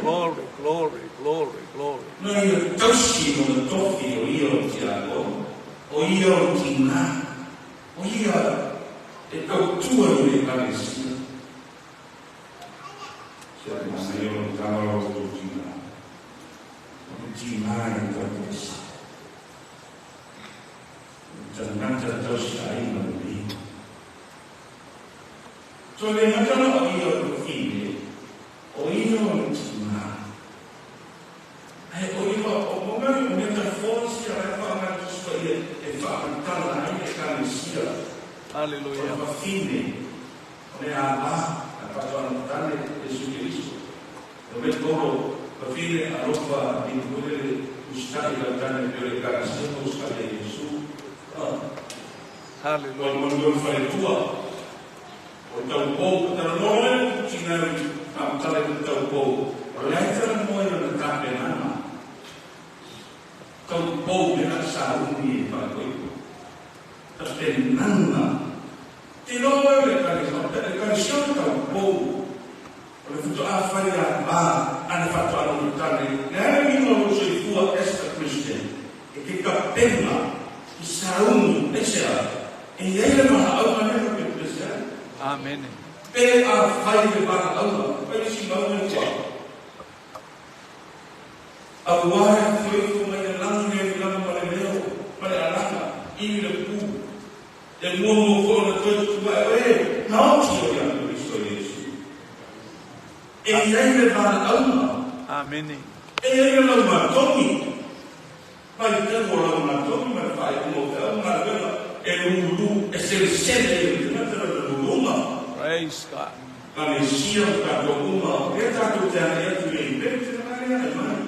Glory, glory, glory, glory. Na ia tausi o na tofi o ia o tiakono, o ia o tina, o ia e tautua i le ekalesia. Se a manaia o le tala o tou tina, o le tina e tautuasa. O le tagata tausi aiga lelei. Toe le gata la o ia o le wahine, o ia o le tina. Ae o ia o mo mea o metaphors ia la e faaaoga e le Tusi Paia e faamatala ai le Ekalesia. O Hallelujah. le wahine, o le ālā, a faatoa tane Iesu Keriso. E mai Paulo, wahine alofa i te le usitai lau tane pe o le Ekalesia ma usitai e Iesu. O le Hallelujah. manu o le faletua, o le taupou, talanoa le tina i faamatala i le taupou, o le ai talanoa i lona tapenaga. Taupou le na sauni e faatoipo. Tapenaga. Te loa le ekalesia, o le ekalesia o le taupou. O le faatoa fai a ma, ana faatoa lona tane. Le ai le uiga o lou soifua as a Christian. E ke tapena i sauni, aisea, e i ai le valaauga lea ma pe pese ai. Amen. Pe a fai le valaauga, fai le si mauga le tua. Auā e afio ifo mai le lagi le lava ma le leo, ma le alaga, i le pu. E mua mua foi ona toe tutuae o e, gaosi o ia Keriso Iesu. E i ai le valaauga, Amen. e i ai le laumatogi. Mai tau o laumatogi ma le faaiuga o feau ma galuega e lulu, e selesele i le tagata lona luluga. Praise God. Kalesia o tatou uma, o lea tatou te agai atu i le event lena lea e mai.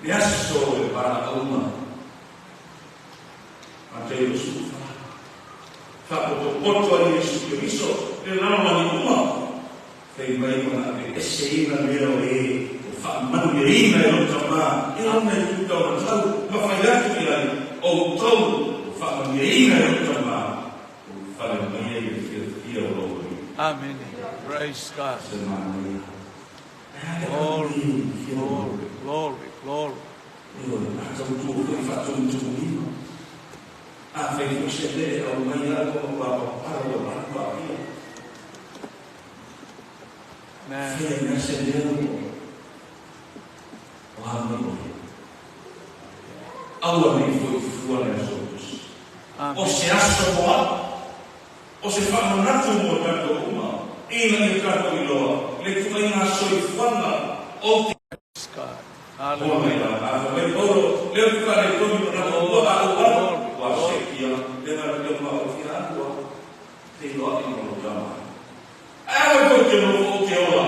Le aso o le valaauga. Mateo 24. Faapotopoto ai Iesu Keriso le lalolagi uma. Fai mai ona aveeseina lea o e o faamanuiaina e lou Tamā, e lona i tu taumatau, ma fai atu i ai, outou o faamanuiaina e lou Tamā, o fale mai ai le fiafia o lou alii. Amen. Praise God. Se manaia. Glory, glory, glory, glory. E o le tautua foi faatumutumulima. A fai foi se le au mai ala ko ma pa pa pa o ma pa ia. Amen. Fea ina se leo o a mai o. Aua nei foi fua le aso tusi. O Amen. se aso moa, o se whaamanatu mo tātou uma, ina i tātou iloa, le tuaiga soifuaga o te Praise God. Hoa Hallelujah. mai la, a fa mai Paulo, leo te whare tonu ma nako ua a ua, ua sekia, le ngā reo ma o tia atua, te iloa i mo tama. Ae wai koe te nofo o te ola,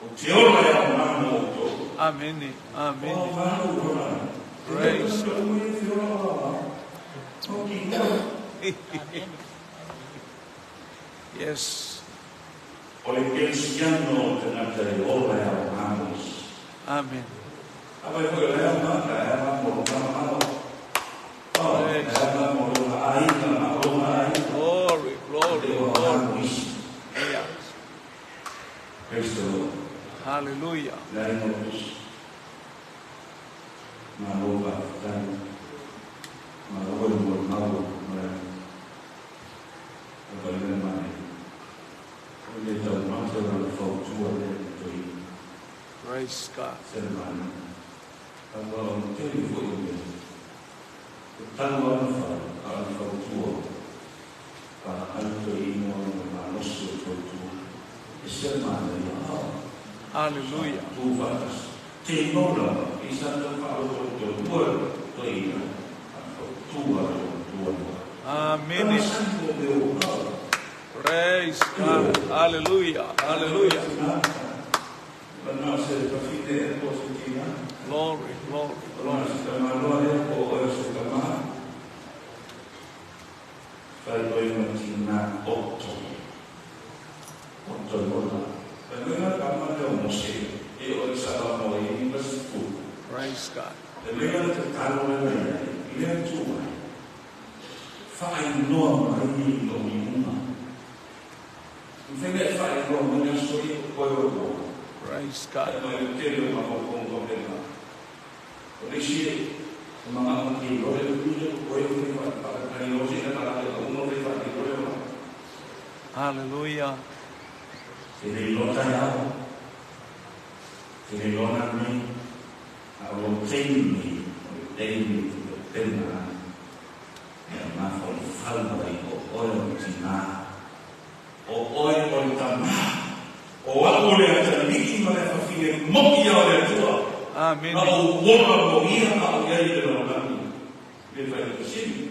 o te ola e au ngā mo o tō. Amen. Amen. O ngā o ora. Praise God. Yes. O le kerisiano o tagata e ola e au ngā mo isi. Amen. A vai foi le au maka e au mo lo malo. O, e au mo lo aiga, ma lo aiga. Glory, glory, E o glory. mo isi. Yes. Praise the Lord. Hallelujah. Le ai mo isi. Ma lo va tai. Ma lo e mo malo ma. O va le mai. O le tau mate o le fautua le toi. Praise God. Se mani. Aua o te foi o me. O tau ana whai, a ana fautua. Pa alu toi ingoa o malosi o fautua. E se mana ia a. Hallelujah. Tu whaatas. Te maura, i sa tau whaaloto o te ua toi ina. A fautua o tua. Amen. Tama sani o me o hao. Praise God. Hallelujah. Hallelujah. Mana se tawhine e po se tina. Glory, glory, Ona glory. se tamaloa e po o se tama. Whai oi ma tina oto. Oto lola. Whai oi ma kama leo mose. E o i sa mo e i masifu. Praise God. E mea te talo le mea, i lea tua. Whai noa mai i o i unga. I whainga e whai noa mai a soi o koe o koe. Praise God. Mai le tele o mafaufauga faapena. O le isi e magamatie loa le upu o e fai faatali loa seia talake uma fai faatali loa le ma. Hallelujah. Te le iloa taeao. Te le iloa nanei. A o lou taimi lenei, o le taimi e te tapena ai e mafaufau ai o oe o le tinā, o oe o le tamā, o a'u o le atalii ma le afafine mo'i ia o le Atua, Amene. na ou ola mo ia a o i ai i le lalolagi. Le fai le fesili.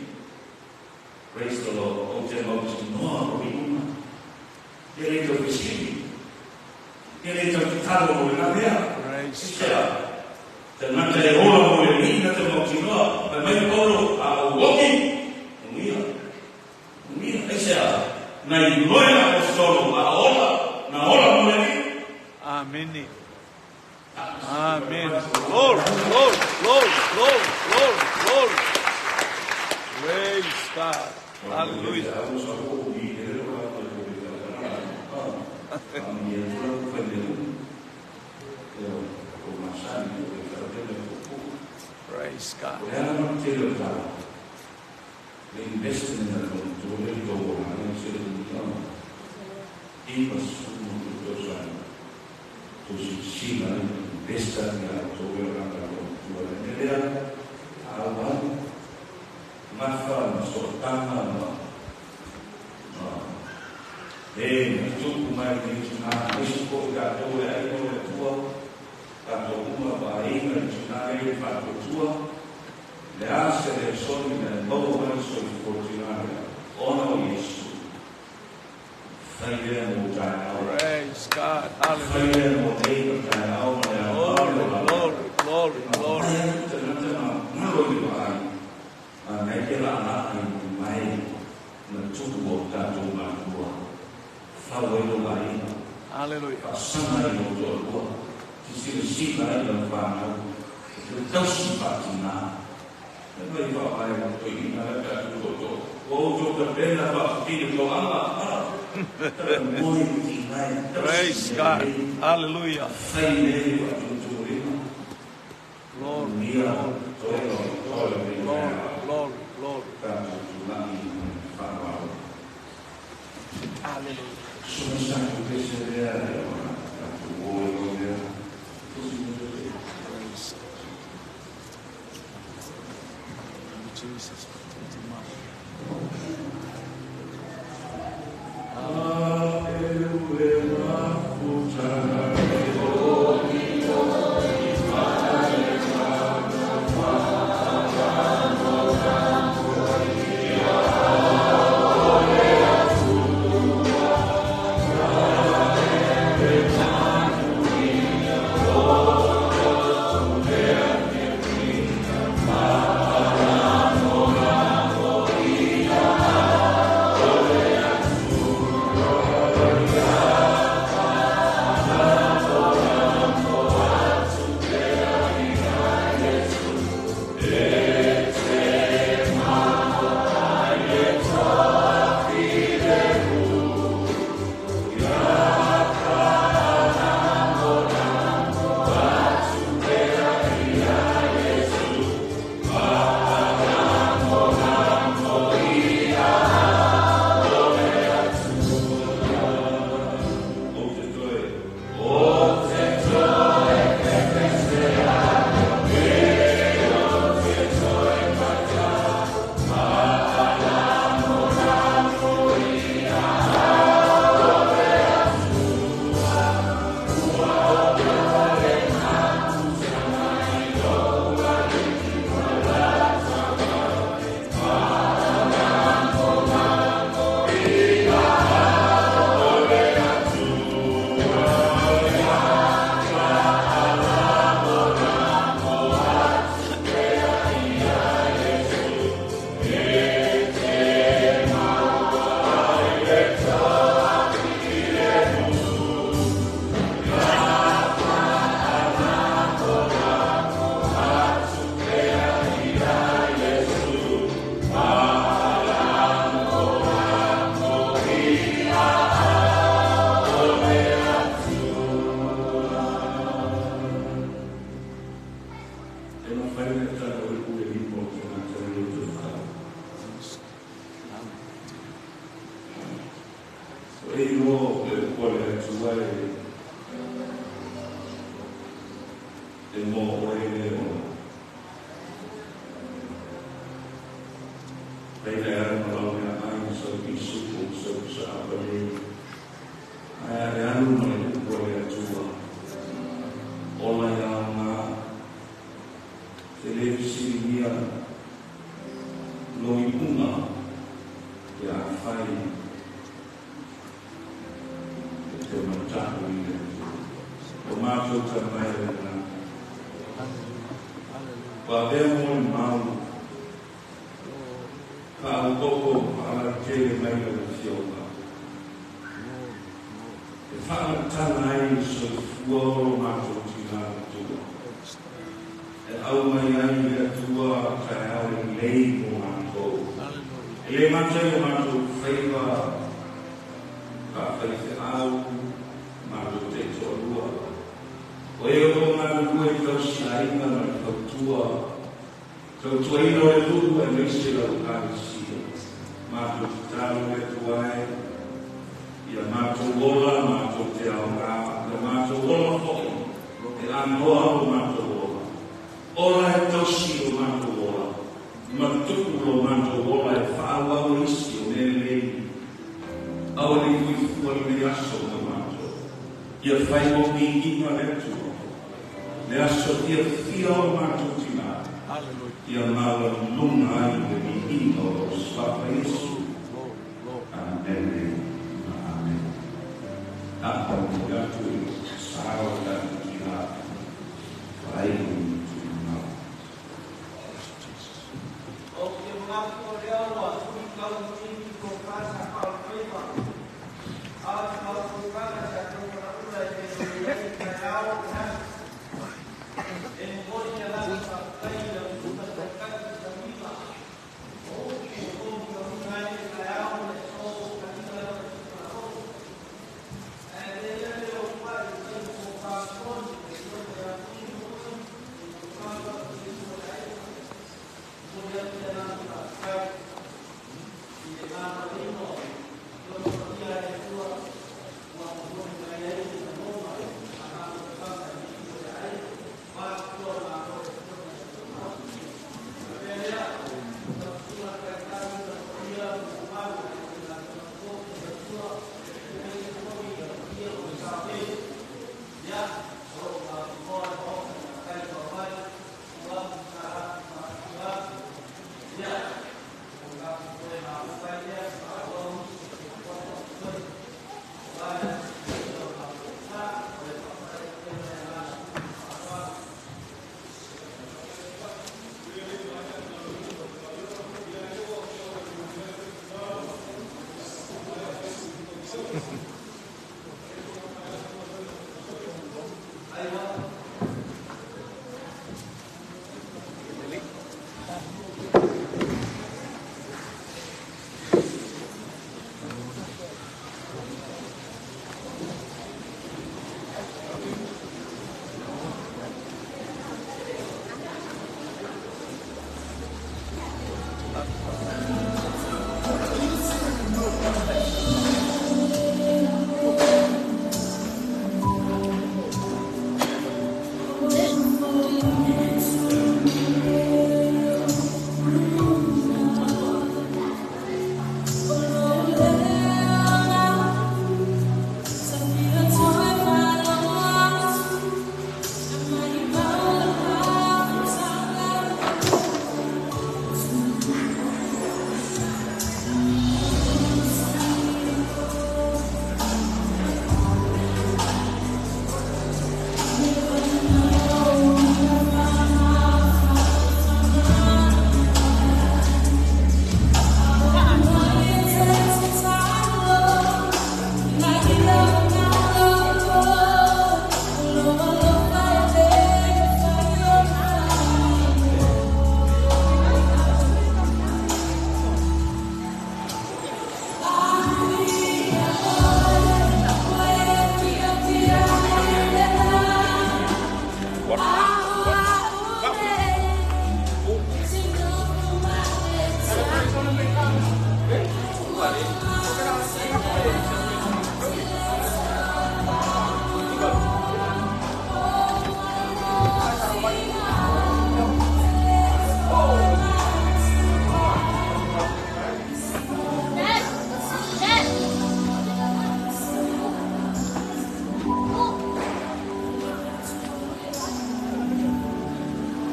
Praise the Lord. Ou te mautinoa o iuga. E le tau fesili. E le tau tatalo mo lena mea. Praise Aisea? God. Tagata e ola mo le Alii na te mautinoa, fai mai Paulo, a ou oki, manuia. Manuia. Aisea? Na iloa e Aposetolo, a ola, na ola mo le Alii. Amene. Amen. Glory, glory, glory, glory, glory, glory. Praise God. Hallelujah. Praise God. Gafa ma sootaga ma e na tupu mai lenei tina, aemaise foi tatou e aiga o le Atua, tatou uma ma aiga i le tina lea i le faatuatua. O le a se lesoni na e maua mai le soifua o le tina lea ona o Iesu? Fai lea mo taeao. Praise God. Fai Hallelujah. lea mo nei ma taeao ma le aoao Glory, o lava. glory, glory, E glory. mamae atu tagata na galo i le vaai, a nai te laalaa i mamae na tupu o tatou matua. Fau ai lou aiga. Hallelujah. Faasaga ai lou toalua. Sisilasila ai lau fanau. E te tausi faatinā. E mai faavae ma toeaiina lea pe a tutoatoo. Ua outou tapena faafufine toaga. Talanoa i le tinā e tausi Praise mea God. lelei. Hallelujah. Fai lea i faatutulima. Glory, Manuia glory, toe o toe o lenei glory, taeao. glory, glory. Tatou tulai ma le faaaloalo. Hallelujah. Suma sa pese lea e ona tatou o i o lea. Praise Jesus. Protect him up. Atua e mo oe le ola. Leila e ma lau mea ai ma sau pisuku, sau sa apalei. Ae ale alu ma le upu a le Atua. Ola ia ngā. Te le fesiligia lou iuga pe afai e te mata'u i le Atua. O matou Tama e le lagi. Ua avea molimau faaopoopo faalautele mai lau Afioga e faamatala ai le soifua o lo matou tinā matua, e aumai ai le Atua taeao lelei mo matou. E le gata i o matou faiva faafaifeau matou taitoalua, o e o lo o galulue i tausiaiga ma le fautua, tautuaina o le nuu aemaise lau Ekalesia. Matou tatalo le Atua e, ia matou ola matou te aoga, ia matou ola foi e anoa lo matou ola. Ola e tausi lo matou ola, ma tupu lo matou ola e faaauau e isi o mea lelei. Aua ne i fuifua lenei aso mo matou. Ia fai mo viiga le Atua, le aso fiafia o lo matou tinā, ia maualuluga ai le viiga o lou Suafa Iesu. Amene ma amene. A momoli atu i sa o le tatou tinā, faaiu i Tumau. Ou te manatu o lea ua tulikau i taimi tofa sa faaolofaiva, a o se mau tofaga sa taumalaula e pei ona i ai le taeao o le aso. E momoli le agaga faafetai i lau Susuga Taitai Samuila o upu ua togitogiina ai le taeao ma le aso o taliga lana tuumalalo. Ae avea ia lenei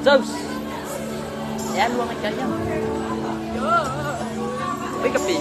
Zeus. E alu agai ia ia. Oi ka pe.